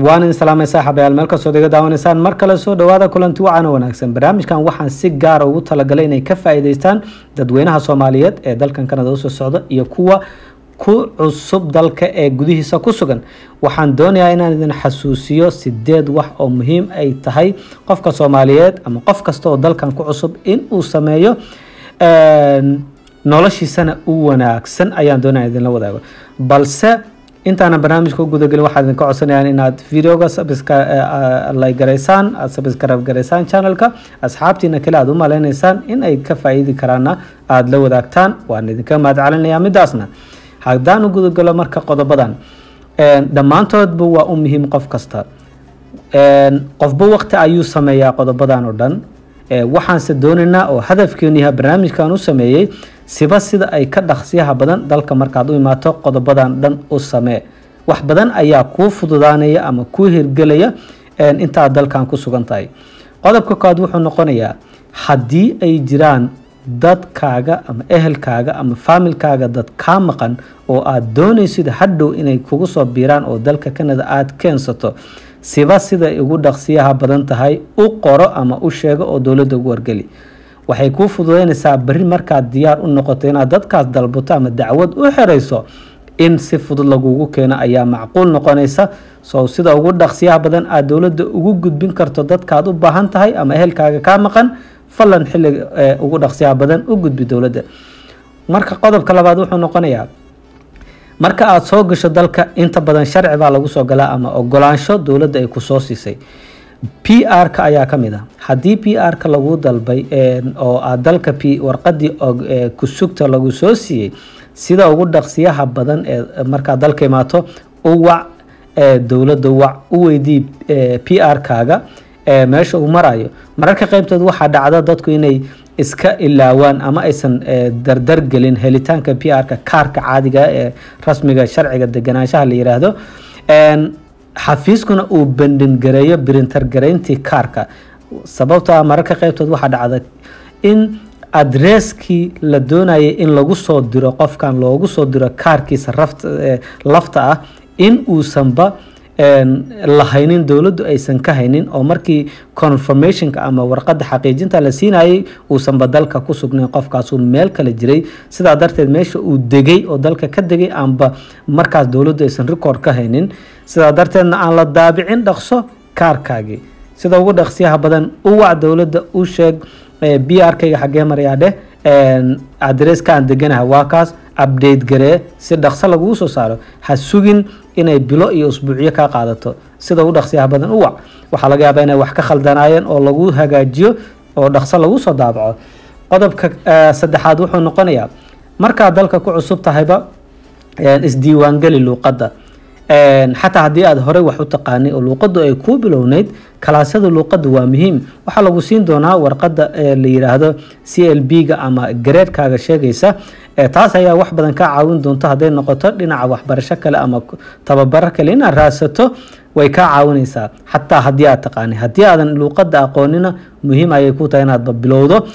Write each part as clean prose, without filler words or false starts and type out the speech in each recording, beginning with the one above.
Waan idin salaamay, saaxiibayaal, meel kastood iga daawanaysaan. Mar kale soo dhawaada, kulanti wacan oo wanaagsan. Barnaamijkan waxaan si gaara ugu talagalay inay ka faa'iidaystaan dadweynaha Soomaaliyeed ee dalkan Canada usoo socda iyo kuwa ku cusub dalka ee gudihiisa ku sugan. Waxaan doonayaa inaan idin xasuusiyo sideed wax oo muhiim ay tahay qofka Soomaaliyeed ama qof kasta oo dalkan ku cusub in uu sameeyo, noloshiisana u wanaagsan ayaan doonaya idinla wadaago. Balse intaanan barnaamijka u gudagelin, waxaan idinka codsanayaan inaad videoga like garaysaan, aad subscribe garaysaan channelka, asxaabtiina kale aad u malaynaysaan in ay ka faa'iidi karaanna aada la wadaagtaan. Waan idinka mahad celinayaa midaasna. Haddaan u gudagalo marka qodobadan, dhammaantoodba waa u muhiim qof kasta. Qofba waqti ayuu sameeyaa qodobadan oo dhan. Waxaanse doonaynaa oo hadafkeenu yahay barnaamijkan u sameeyey siba sida ay ka dhaqsiyaha badan dalka markaad u imaato, qodobadan dhan u samee. Wax badan ayaa kuu fududaanaya ama kuu hirgelaya intaad dalkan ku sugan tahay. Qodobka koowaad wuxuu noqonayaa, haddii ay jiraan dadkaaga ama ehelkaaga ama faamilkaaga dad kaa maqan oo aad doonaysid hadhow inay kugu soo biiraan oo dalka Canada aad keensato, siba sida ugu dhaqsiyaha badan tahay u qoro ama u sheego oo dowladda ugu wargeli. Waxay kuu fududeynaysaa berri markaad diyaar u noqoto inaad dadkaas dalbato ama dacwad u xirayso, in si fudud lagugu keeno ayaa macquul noqonaysa. So sida ugu dhaqsiyaha badan aad dowladda ugu gudbin karto dadkaad u baahan tahay ama ehelkaaga kaa maqan, falan xilliga ugu dhaqsiyaha badan u gudbi dowladda. Marka qodobka labaad wuxuu noqonayaa, marka aada soo gasho dalka, inta badan sharci baa lagu soo galaa ama ogolaansho dowladda ay kusoo siisay. PR-ka ayaa ka mid ah. Haddii PR-ka lagu dalbay oo aad dalka p warqadii kusugta lagu soo siiyey, sida ugu dhaqsiyaha badan ee markaad dalka imaato u wac dowladda, wac, u weydii PR-kaaga meesha uu marayo. Mararka qaybtood waxaa dhacda dadku inay iska ilaawaan ama aysan dardar gelin helitaanka PR-ka, kaarka caadiga ee rasmiga sharciga deganaanshaha la yiraahdo, xafiiskuna uu pending gareeyo printer garayntii kaarka. Sababtoo ah mararka qaybtood waxaa dhacda in adresskii la doonayay in lagu soo diro qofkan loogu soo diro kaarkiisa lafta ah in uusanba lahaynin, dowladdu aysan ka haynin, oo markii confirmationka ama warqadda xaqiijinta la siinayay uusanba dalka ku sugnayn, qofkaasuu meel kale jiray. Sidaa darteed meesha uu degay oo dalka ka degay aanba markaas dowladdu aysan record ka haynin, sidaa darteedna aan la daabicin dhaqso kaarkaagii. Sida ugu dhaqsiyaha badan u wac dowladda, u sheeg PR-kayga xaggee marayaa dheh, adresska aan deganaha waa kaas, update garee si dhaqso laguu soo saaro. Ha sugin inay bilo iyo usbuucyo kaa qaadato. Sida ugu dhaqsiyaha badan u wac. Waxaa laga yaabaa inay wax ka khaldanaayeen oo lagu hagaajiyo oo dhaqso lagu soo daabaco. Qodobka saddexaad wuxuu noqonayaa, markaad dalka ku cusub tahayba, isdiiwaangeli luuqadda. Xataa haddii aad horey wax u taqaanay oo luuqaddu ay kuu bilownayd, kalaasyada luuqadda waa muhiim. Waxaa lagu siin doonaa warqadda la yiraahdo CLB-ga ama gradekaaga sheegaysa. Taas ayaa wax badan kaa caawin doonto hadday noqoto dhinaca waxbarasho kale ama tababaro kale inaad raadsato, way kaa caawinaysaa xataa haddii aad taqaanay. Haddii aadan luuqadda aqoonina, muhiim ayay ku tahay inaadba bilowdo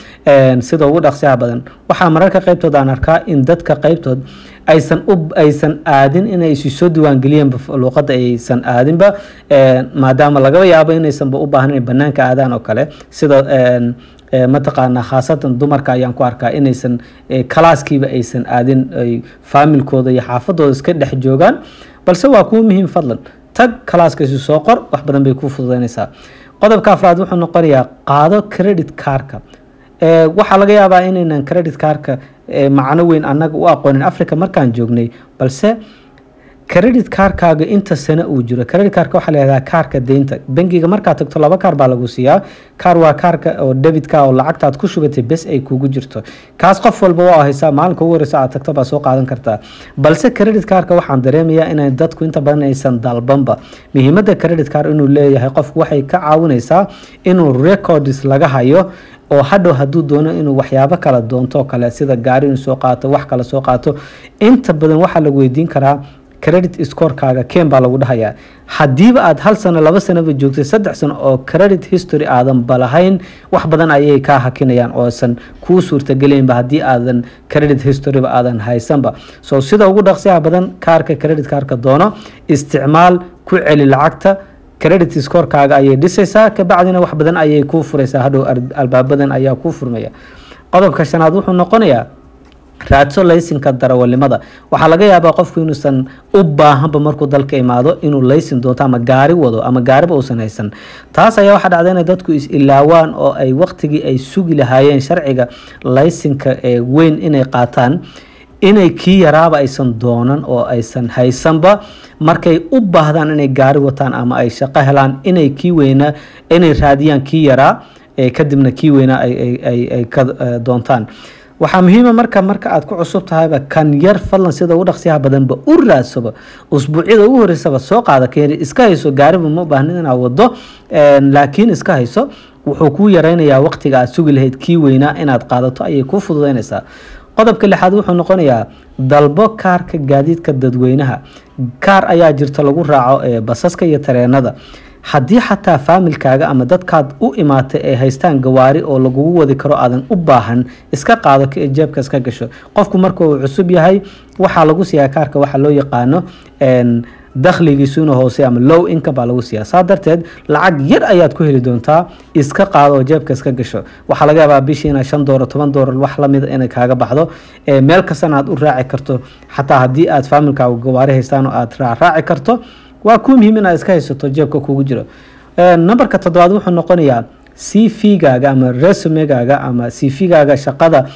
sida ugu dhaqsiyaha badan. Waxaa mararka qaybtood aan arkaa in dadka qaybtood aysan aadin inay isu soo diiwaangeliyeenba, luuqadda aysan aadinba, maadaama lagaba yaabo inaysanba u baahnayn inay banaanka aadaan oo kale. Sida mataqaanaa, khaasatan dumarka ayaan ku arkaa inaysan kalaaskiiba aysan aadin, ay faamilkooda iyo xaafadooda iska dhex joogaan. Balse waa kuwa muhiim, fadlan tag kalaaska, isu soo qor, wax badan bay kuu fududeynaysaa. Qodobka afraad wuxuu noqonayaa, qaado credit cardka. Waxaa laga yaabaa inaynan credit cardka macno weyn annaga u aqoonin Africa markaan joognay, balse credit cardkaaga inta sano uu jiro. Credit cardka waxaa la yihahdaa kaarka deynta. Bangiga markaad tagto laba kaar baa lagu siiyaa. Kaar waa kaarka oo debitka oo lacagtaad ku shubatay bes ay kugu jirto. Kaas qof walba waa haysaa, maalinka ugu horeysa aad tagto baa soo qaadan kartaa. Balse credit cardka waxaan dareemayaa inay dadku inta badan aysan dalbanba. Muhiimadda credit card inuu leeyahay qofku waxay ka caawinaysaa inuu records laga hayo, oo hadhow hadduu doono inuu waxyaabo kala doonto kale, sida gaari inuu soo qaato, wax kale soo qaato, inta badan waxaa lagu weydiin karaa credit scorekaaga keen baa lagu dhahayaa. Haddiiba aad hal sano, 2 sanoba joogtay, 3 sano oo credit history aadan balahayn, wax badan ayay kaa hakinayaan oo aysan kuu suurtagelaynba haddii aadan credit historyba aadan haysanba. So sida ugu dhaqsiyaha badan kaarka credit kaarka doono, isticmaal, ku celi lacagta. Credit scorekaaga ayay dhisaysaa, kabacdina wax badan ayay kuu furaysaa, hadhow albaabadan ayaa kuu furmaya. Qodobka shanaad wuxuu noqonayaa raadso laysinka darawalnimada. Waxaa laga yaabaa qofku inuusan u baahanba markuu dalka imaado inuu laysin doonto ama gaari wado ama gaariba uusan haysan. Taas ayaa waxaa dhacda inay dadku is ilaawaan oo ay waqtigii ay sugi lahaayeen sharciga laysinka ee weyn inay qaataan, inay kii yaraaba aysan doonan oo aysan haysanba. Markay u baahdaan inay gaari wataan ama ay shaqo helaan, inay kii weynaa inay raadiyaan kii yaraa, kadibna kii weynaa ay ka doontaan. Waxaa muhiima marka aad ku cusub tahayba kan yar fadlan sida ugu dhaqsiyaha badanba u raadsoba, usbuucyada ugu horeysaba soo qaada kan yar, iska hayso. Gaariba ma u baahnid inaad wado, laakiin iska hayso. Wuxuu kuu yareynayaa waqtiga aad sugi lahayd kii weynaa inaad qaadato ayay kuu fududeynaysaa. Qodobka lixaad wuxuu noqonayaa dalbo kaarka gaadiidka dadweynaha. Kaar ayaa jirta lagu raaco basaska iyo tareenada. Haddii xataa faamilkaaga ama dadkaad u imaatay ay haystaan gawaari oo lagugu wadi karo aadan u baahan, iska qaado, jeebka iska gasho. Qofku marka uu cusub yahay waxaa lagu siiyaa kaarka waxa loo yaqaano dakhligiisu inuu hoose ama low income baa lagu siiyaa. Saa darteed lacag yar ayaad ku heli doontaa. Iska qaado oo jeebka iska gasho. Waxaa laga yaabaa bishii inaad $5, $10 wax lamida inay kaaga baxdo, meel kastana aad u raaci karto. Xataa haddii aad faamilkaaga gawaari haystaan oo aad raaci karto, waa kuu muhiim inaad iska haysato, jeebka kugu jiro. Numberka toddobaad wuxuu noqonayaa CV-gaaga ama resumegaaga ama CV-gaaga shaqada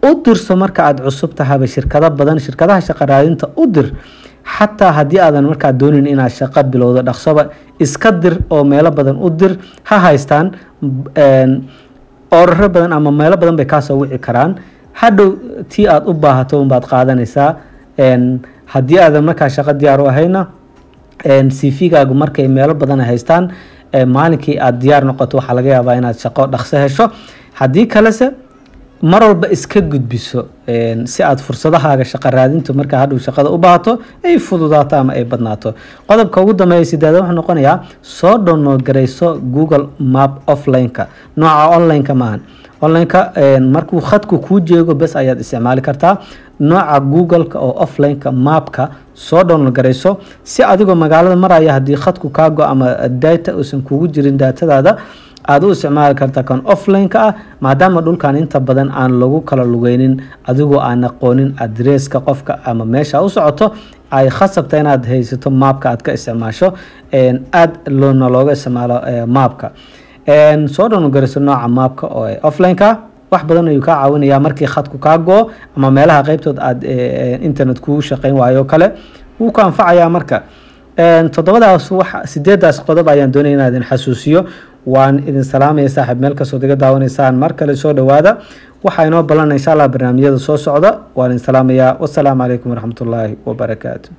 u dirso marka aad cusub tahaba shirkado badan, shirkadaha shaqa raadinta u dir. Xataa haddii aadan markaa doonin inaad shaqo bilowdo dhaqsoba, iska dir oo meelo badan u dir. Ha haystaan oraro badan ama meelo badan bay kaasoo wici karaan. Hadhow tii aad u baahato unbaad qaadanaysaa. Haddii aadan markaa shaqo diyaar u ahayna, CV-gaagu markay meelo badan haystaan, maalinkii aad diyaar noqoto waxaa laga yaabaa inaad shaqo dhaqso hesho. Haddii kalese mar walba iska gudbiso, si aad fursadahaaga shaqo raadintu markaa hadhow shaqada u baahato ay fududaato ama ay badnaato. Qodobka ugu dambeeya sideeda wuxuu noqonayaa soo download garayso Google Map offline-ka. Nooca online-ka maahan, online-ka markuu khadku kuu jeego bes ayaad isticmaali kartaa. Nooca Google-ka oo offline-ka mapka soo download garayso, si adigoo magaalada maraya haddii khadku kaa go ama data uusan kugu jirin datadaada, aad u isticmaali kartaa kan offline-ka ah. Maadaama dhulkan inta badan aan lagu kala lugeynin adigoo aan aqoonin adresska qofka ama meesha u socoto, ay khasabta inaad haysato maapka aad ka isticmaasho. Aad loona looga isticmaalo maapka. Soo download garayso nooca maapka oo offline-ka, wax badan ayuu kaa caawinayaa markii khadku kaa go-o ama meelaha qeybtood aad internet kugu shaqeyn waayo kale, wuu ku anfacayaa. Marka toddobadaas wax sideedaas qodob ayaan doonaya inaan idin xasuusiyo. Waan idin salaamaya saaxiib, meel kastood iga daawanaysaan. Mar kale soo dhowaada, waxaa inoo ballan insha Allah barnaamijyada soo socda. Waan idin salaamayaa. Wasalaamu calaykum waraxmatullaahi wabarakaatu.